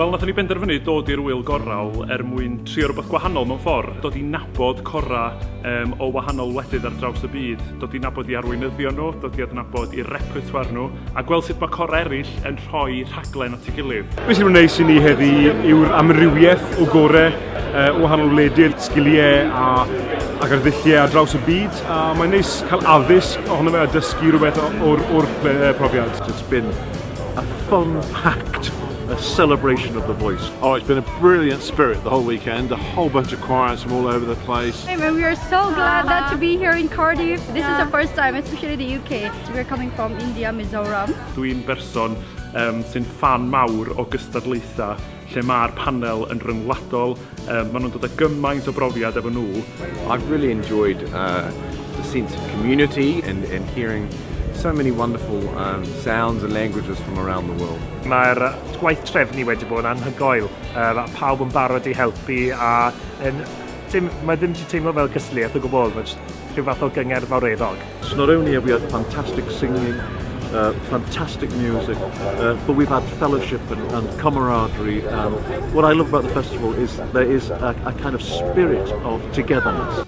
Wel, nathon ni benderfynu dod i'r ŵyl gorawl er mwyn trio rhywbeth gwahanol mewn ffordd, dod i nabod corau um, o wahanol wledydd ar draws y byd, dod i nabod i arweinyddion nhw, dod i adnabod i repertoire nhw, a gweld sut mae corau eraill yn rhoi rhaglen at ei gilydd. Beth sy'n neis i ni heddi yw'r amrywiaeth o gorau o wahanol wledydd, sgiliau a, ac arddulliau ar draws y byd, a mae'n neis cael addysg ohono fe a dysgu rhywbeth o'r, or profiad. It's been a fun-packed a celebration of the voice. Oh, it's been a brilliant spirit the whole weekend, a whole bunch of choirs from all over the place. And we are so glad that to be here in Cardiff. This is the first time, especially the UK. We're coming from India, Mizoram. Dwi'n berson um, sy'n ffan mawr o gystadlaethau lle mae'r panel yn ryngwladol. Um, maen nhw'n dod â gymaint o brofiad efo nhw. I've really enjoyed the sense of community and hearing so many wonderful sounds and languages from around the world. Mae'r gwaith trefnu wedi bod yn anhygoel. Uh, pawb yn barod i helpu a yn, dim, mae ddim wedi teimlo fel cystadleuaeth o gwbl, mae jyst rhyw fath o gyngerdd mawreddog. So not only have we had fantastic singing, fantastic music, but we've had fellowship and camaraderie. And what I love about the festival is there is a kind of spirit of togetherness.